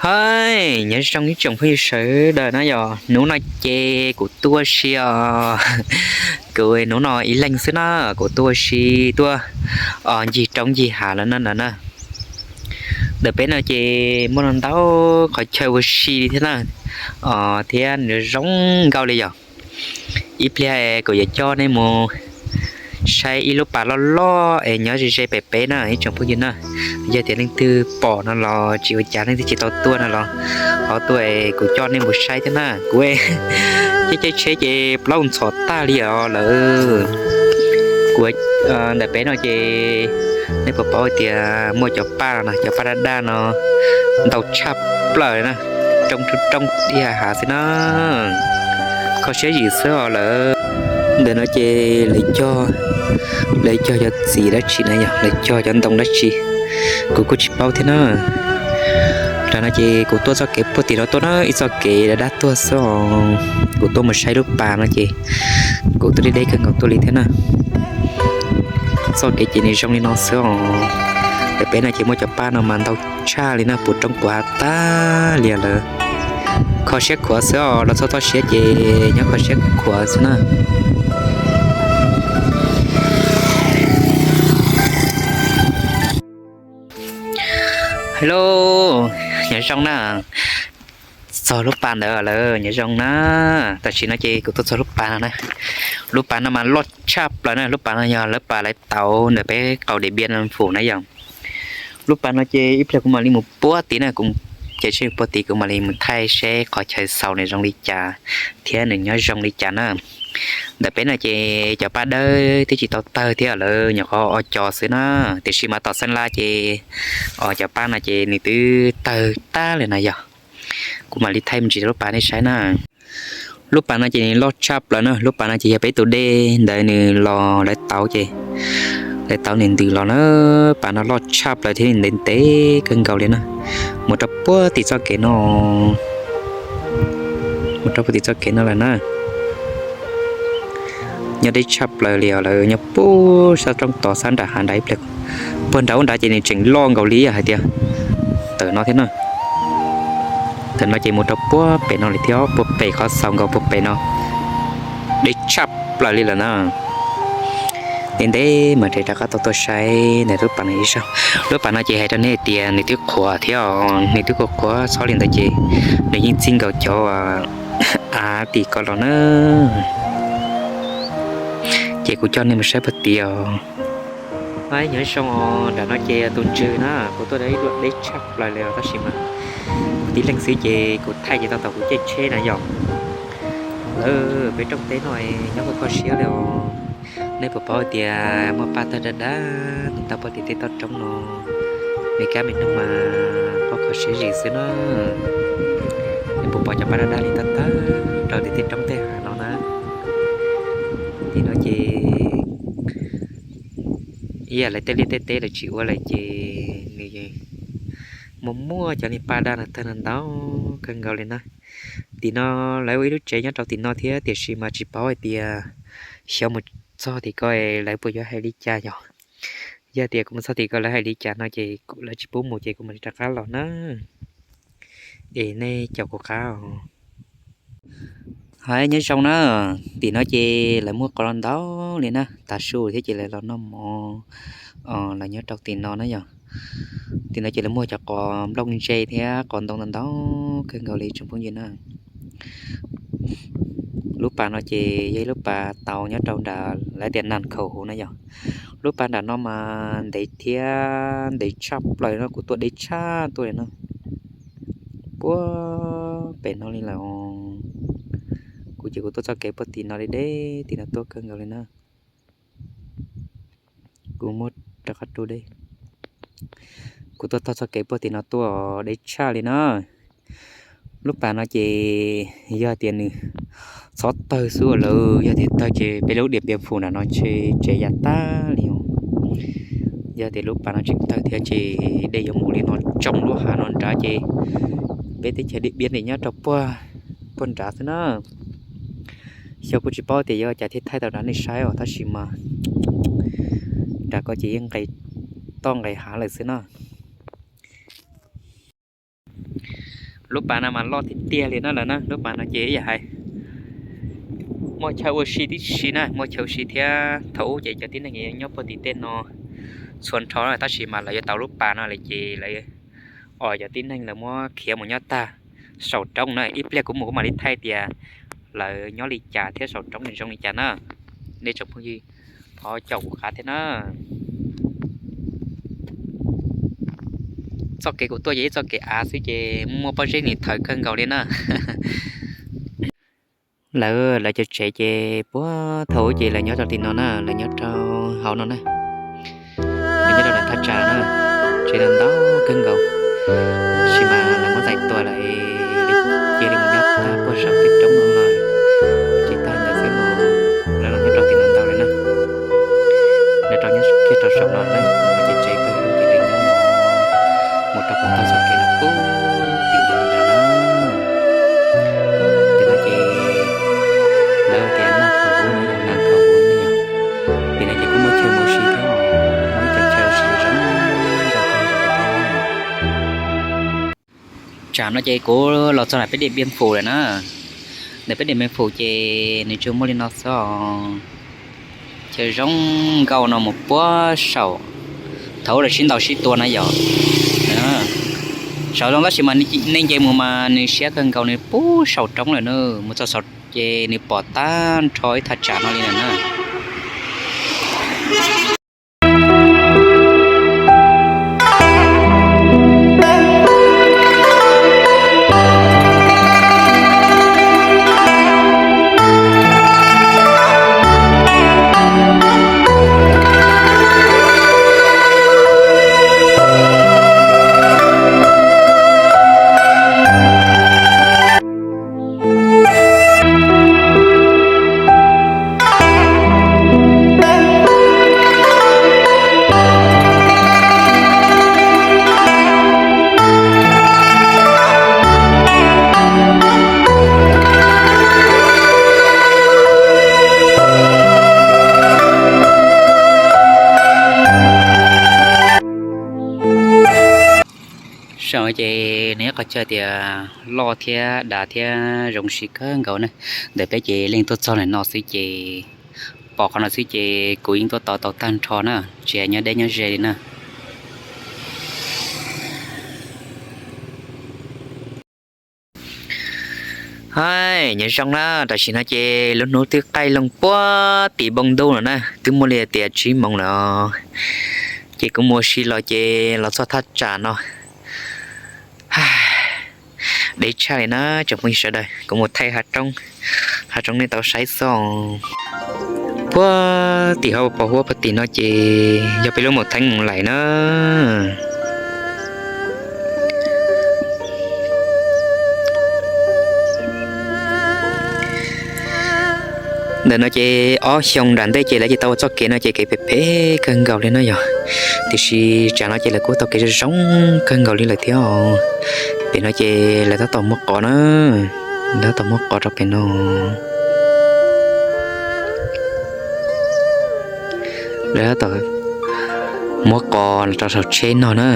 Hais nyob zoo ib tsoom phooj ywg sawv daws na yom, hnub no ces kuv tuaj ua si os. Kuv hnub no ib leeg xwb na, kuv tuaj ua si tuaj ncig roob ncig hav lawm na na. Ntawm peb no ces muaj ntau qhov chaw ua si li thiab na, thiab nws zoo nkauj li yom. Ib pliag kuv yuav coj nej mus saib ib lub pas loj loj es nyob ze ze pem peb na ib tsoom phooj ywg na. Yog tias leej twg pom no los tsis ua cas, leej twg tsis tau tuaj no los ho tuaj es kuv coj nej mus saib thiab na. Kuv caij caij tsheb ces plaub ntxhov tag li os lawm. Kuv ntawm peb no ces nej puas paub tias muaj cov paj no, cov paj daj daj no ntau tshaj plaws na, roob roob dhia hav xwb na. Kho siab zim xwb os lawm. Ntawm no ces lawv cog, lawv cog cov txiv dab tsi na yom, lawv cog cov ntoo dab tsi, kuv kuj tsis paub thiab na. Tam no ces kuv tuaj txoj kev puag tim no tuaj na, ib txoj kev dab dab tuaj xwb os. Kuv tuaj mus saib lub pas no ces kuv tuaj deb deb kawg nkaus tuaj li thiab na. Txoj kev ces nws zoo li no xwb os. Ntawm peb no ces muaj cov paj no mas ntau tshaj li na, puv roob puv hav tag li lawm. Kho siab khuav xwb os, los txhob txoj siab ces nyob kho siab khuav xwb na. Hello, nyob zoo na. Txog lub pas ntawd lawm, nyob zoo na. Tam sim no ces kuv tuaj txog lub pas no na. Lub pas no mas loj tshaj plaws na, lub pas no yog lub pas lawv tauv ntawm peb qaum Điện Biên Phủ na yom. Lub pas no ces ib pliag kuv mam li mus puag tid na, kuv ces seb puag tid kuv mam li mus thaij seb qhov chaw xaus nws zoo li cas thiab nws nyob zoo li cas na. Ntawm peb no ces cov paj dawb twb tsis tau tawg thiab, lawv nyuam qhuav o co xwb na, tiam sis mas tom Xeeb Las ces os cov paj no ces nws twb tawg tag li na yog. Kuv mam li thaij me ntsis rau lub pas nej saib na. Lub pas no ces nws loj tshaj plaws na, lub pas no ces yog peb tus dej ntawd nws los lawv tauv ces lawv tauv nws ntws los na. Pas no loj tshaj plaws thiab ntev ntev kawg nkaus li na. Mus rau puag tim txoj kev no, mus rau puag tim txoj kev no lawm na. Nyob deb tshaj plaws li os, lawv nyob puag sab roob tod sab nram hav nrad ib pliag. Puag nram ub nrad ces nws tseem loj nkaus li hais tias tawm no thiab na. Tawm no ces mus rau puag pem no li thiab, puag pem qhov xaus nkaus puag pem no. Deb tshaj plaws li lawm na. Ntev ntev mas rov qab tau tuaj saib ntawm lub pas no ib zaug. Lub pas no ces hais rau nej tias nws twb qhuav thiab os, nws twb qhuav qhuav txhob li ntawd ces nws yeej txij nkaus cov av tim ko los na. Ces kuv coj nej mus saib puag tid os. Nyob zoo os, nram no ces tus ntswg na, kuv tuaj ib duam deb tshaj plaws li os, tab sis mas kuv tib leeg xwb ces kuv thaij ces tau thaum kuv caij tsheb na yom. Lawv peb rooj teb no nyob kho kho siab li os. Nej puas paub hais tias muaj paj tawg dab dab nws tau puag tim tej toj roob no, me kab me noog mas pob kho siab zim xwb na. Nej puas pom cov paj dab dab li tawg tawg rau tim tej roob tej hav no na. Tim no ces ib yam li tej liaj tej teb lawv tsis ua lawm ces nws muaj muaj cov niag paj daj no tawg no ntau kawg nkaus li na. Tim no lawv ua ib lub tsev nyob rau tim no thiab, tiam sis mas tsis paub hais tias xyov mus txog tim ko lawv puas yuav hais li cas yom. Yog tias kuv mus txog tim ko lawv hais li cas no ces lawv tsis pub mus ces kuv mam li rov qab los na. Es nej caum kuv qab os. Hais nyob zoo na, tim no ces lawv muag qos los ntau li na, tav su thiab ces lawv los noj mov, lawv nyob rau tim no na yom. Tim no ces lawv muag cov qos nplooj ntse thiab qos ntoo ntau ntau kawg nkaus li tsoom phooj ywg na. Lub pas no ces yog ib lub pas tauv nyob rau nram lawv tias Naj Khaum Huv na yom. Lub pas nram no mas ntev thiab ntev tshaj plaws no, kuv tuaj deb tshaj tuaj li no. Puag pem no li lawm. Kuv ces kuv tuaj txoj kev puag tim no li deb, tim no tuaj kawg nkaus li na. Kuv muab rov qab rub deb. Kuv tuaj txog txoj kev puag tim no tuaj deb tshaj li na. Lub pas no ces yog tias nws txhob tawg xwb lawm, yog tias tawg ces peb lub Điện Biên Phủ nram no ntshe tsev ya tag li os. Yog tias lub pas no tseem tawg thiab ces dej yuav mus li no tsoo lub hav no nrad ces peb teb chaws Điện Biên nyob rau puag, puag nrad xwb na. Xyov kuj tsis paub tias yuav ua cas thiaj thaij tau rau nej saib os, tab sis mas nram ko ces yeej nqes toj nqes hav lawm xwb na. Lub pas no mas loj tiag tiag li na lawm na, lub pas no ces yam hais muaj chaw ua si tib si na, muaj chaw ua si thiab. Thaum ub ces cov tib neeg nyob puag tim tej no txhua nrho, tab sis mas lawv yuav tau lub pas no lawm ces lawv, os, cov tib neeg lawv muab khiav mus nyob tag saum roob na. Ib pliag kuv mus kuv mam li thaij tias lawv nyob li cas thiab saum roob nws zoo li cas na. Nej tsoom phooj ywg thov caum kuv qab thiab na. Txoj kev kuv tuaj ces ib txoj kev av xwb ces muaj pob zeb nws thawv kawg nkaus li na. Lawv, lawv cov tsev ces puag thaum ub ces lawv nyob rau tim no na, lawv nyob rau hauv no na. Lawv nyob rau lawv thaj tsam na, tsev ntau ntau kawg nkaus, tab sis mas lawv muab txais tua lawm, cia li mus nyob tag puag saum tej roob no lawm. Tsis tag ntawd xwb los lawv los nyob rau tim no ntau lawm na. Nyob rau, nyob kiag rau saum no na, no ces tsev pawg lug ces lawv nyob no mus rau puag tag txoj kev no puag tim no na. Tim no ces lawv tias nag thaum ub, nag thaum ub ne yom. Tim no ces kuj muaj chaw mus ua si thiab, muaj cov chaw ua si zoo nkauj kawg nkaus li thiab. Tsam no ces kuv los txog ntawm peb Điện Biên Phủ lawm na. Ntawm peb Điện Biên Phủ ces nws tsuas muaj li no xwb os. Chaw zoo nkauj no mus puag saum, thaum ub lawv sib ntaus sib tua na yom. Saum zoo tab sis mas nej nce mus mas nws siab kawg nkaus, nws puag saum roob lawm na, mus txog saum ces nws pom tag nrho ib thaj tsam no li lawm na. Saum ces nws ib qho chaw tias loj thiab dav thiab zoo siab kawg nkaus na. Ntawm peb ces leej tuaj txog ntawm no xwb ces, pom qhov no xwb ces kuv yeej tuaj tos tau tag nrho na, tsis hais nyob deb nyob ze li na. Hais nyob zoo na, tam sim no ces lub hnub twb qaij loo puag tim npoo ntuj lawm na, twb muaj li tias tsib moos lawm. Ces kuv mus ua si los ces los txog thaj tsam no, deb tshaj li na tsoom phooj ywg sawv daws. Kuv mus thaij hav roob, hav roob nej tau saib xwb. Puag tim hauv paus huab puag tim no ces yog peb lub mus theeb mus lais na. Ntawm no ces ob xyoo nram ntej ces lawv ces tau ua txoj kev no ces kev phem phem kawg nkaus li no yog, tiam sis tsam no ces lawv kuj tau kev zoo zoo kawg nkaus li lawm thiab. Pem no ces lawv tab tom muab qos na, lawv tab tom muab qos rau pem no. Lawv tab tom muab qos rau saum tsheb no na.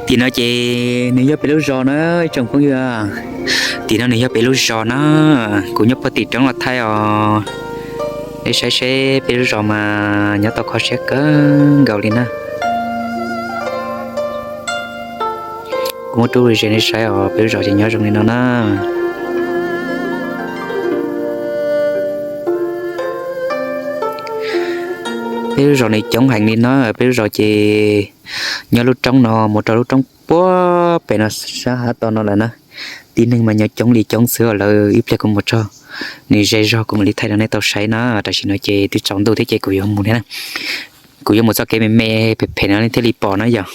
Tim no ces nws yog peb lub zos na, ib tsoom phooj ywg. Tim no nws yog peb lub zos na, kuv nyob puag tim roob los thaij os. Nej saib seb peb lub zos mas nyob tau kho siab kawg nkaus li na. Kuv muab rub ze nej saib os, peb lub zos ces nyob zoo li no na. Peb lub zos nws coob heev li na, peb lub zos ces nyob lub roob no mus rau lub roob puag pem no sab hav tod no lawm na. Tib neeg mas nyob coob li coob xwb os, lawv ib pliag kuv mus txog nws ze zog kuv mam li thaij rau nej tau saib na. Tam sim no ces twb tsaus ntuj thiab ces kuv yuav mus thiab na. Kuv yuav mus txoj kev me me phem phem no nej thiaj li pom na yog.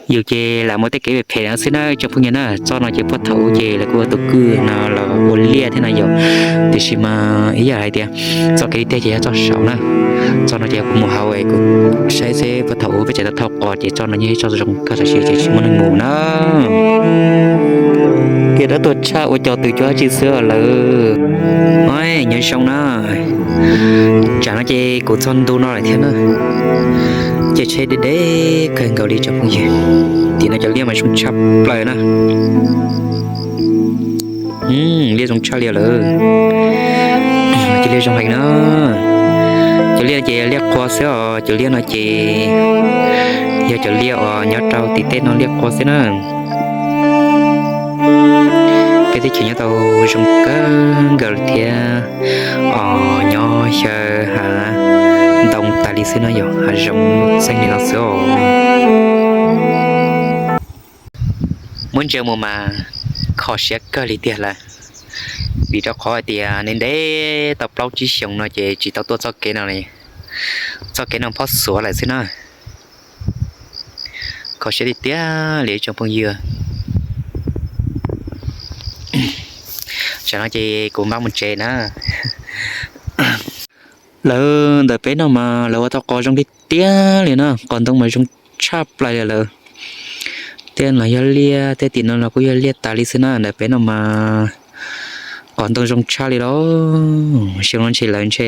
Yus ces lam mus tej kev phem phem no xwb na tsoom phooj ywg na. Txoj no ces puag thaum ub ces lawv kuj ua tus kwj no los ua liaj thiab no yog, tiam sis mas ib yam hais tias txoj kev li tiag ces yog txoj saum na. Txoj no ces kuv mus hauv es kuv saib seb puag thaum ub peb tseem tau thauj qos ces txoj no yog ib txoj zoo kawg, tab sis ces tsis muaj neeg mus na. Kev dawb tuag tshaj ua cov twm cuab tsi xwb lawm. Nyob zoo na, tsam no ces kuv txog ntu no lawm thiab na. Ces tsheb deb deb kawg nkaus li tsoom phooj ywg. Tim no cov liaj mas zoo tshaj plaws na. Liaj zoo tshaj liaj lawm. Cov liaj zoo heev na. Cov liaj ces liaj qhua xwb os, cov liaj no ces yog cov liaj uas nyob rau tim teb no liaj qhua xwb na. Peb teb chaws nyob tau zoo kawg nkaus li thiab os, nyob xyaw hav ntoo tas li xwb no yog hav zoov txeeg li no xwb os. Muab ntsia mus mas kho siab kawg li tiag lawm, vim rau qhov hais tias ntev ntev tau plaub tsib xyoos no ces tsis tau tuaj txoj kev no li, txoj kev no phob xuav lawm xwb na. Kho siab tiag tiag li tsoom phooj ywg. Tsam no ces kuv npaj mus tsev na. Lawv ntawm peb no mas lawv ua tau qos zoo tiag tiag li na, qos ntoo mas zoo tshaj plaws li lawm. Tej no yog liaj, tej tim no los kuj yog liaj tas li xwb na, ntawm peb no mas qos ntoo zoo tshaj li lauj. Xyoo no ntshe lawv ntshe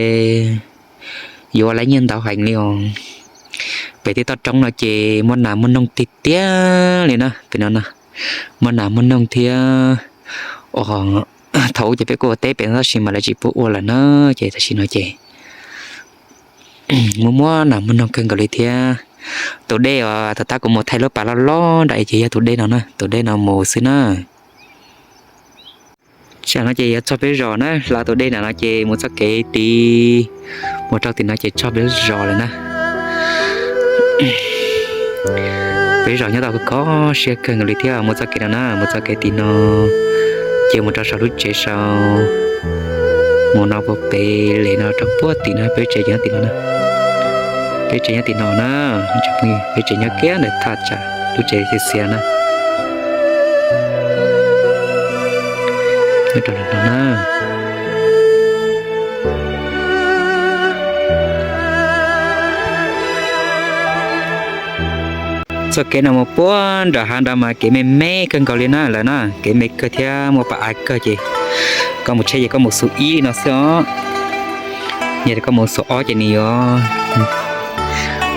yuav ua laib nyiaj ntau heev li os. Pem tej toj roob no ces muaj nas muaj noog tiag tiag li na, pem no na, muaj nas muaj noog thiab. Thaum ub ces peb kuj ua teb pem no tab sis mas lawv tsis pub ua lawm na, ces tam sim no ces muaj muaj nas muaj noog kawg nkaus li thiab. Tus dej uas tom qab kuv mus thaij lub pas loj loj nram ces yog tus dej no na, tus dej no mus xwb na. Tsam no ces yuav txog peb zos na, hla tus dej nram no ces mus txoj kev tid, mus rau tim no ces txog peb zos lawm na. Peb zos nyob tau kho siab kawg nkaus li thiab, mus txoj kev no na, mus txoj kev tim no ces mus rau saum lub tsev saud, mus no puag pem li no rau puag tim no, peb tsev ces nyob tim no na. Peb tsev nyob tim no na, peb tsev nyob kiag ntawm thaj tsam lub tsev xiav xiav na. Nyob rau no na. Txoj kev no mus puag nram hav nrad mas kev me me kawg nkaus li na lawm na, kev me kawg thiab muaj pas av kawg ces koj mus tsheb ces koj mus xuv ib no xwb os. Yog tias koj mus xuv ob ces nws yuav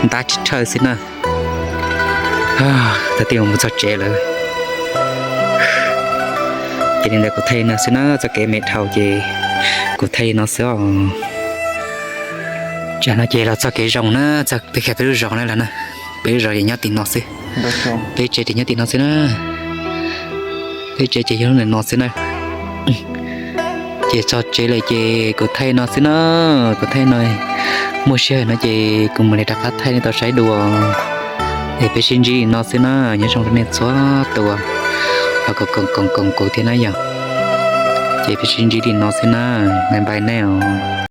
ntab tsis rhawj xwb na. Tag tij mus txog tsev lawm. Ces li ntawd kuv thaij no xwb na, txoj kev me dhau ces kuv thaij li no xwb os. Tsam no ces los txoj kev zoo na, txog peb lub zos na lawm na. Peb lub zos ces nyob tim no xwb. Peb tsev ces nyob tim no xwb na. Peb tsev ces yog lub ntawm no xwb na. Ces txog tsev lawm ces kuv thaij no xwb na, kuv thaij no. Muaj sij hawm no ces kuv mam li rov qab thaij nej tau saib dua. Es peb sib ntsib li no xwb na, nyob zoo rau nej txhua tus uas koom koom koom kuv thiab na yom. Ces peb sib ntsib li no xwb na, bye bye nej os.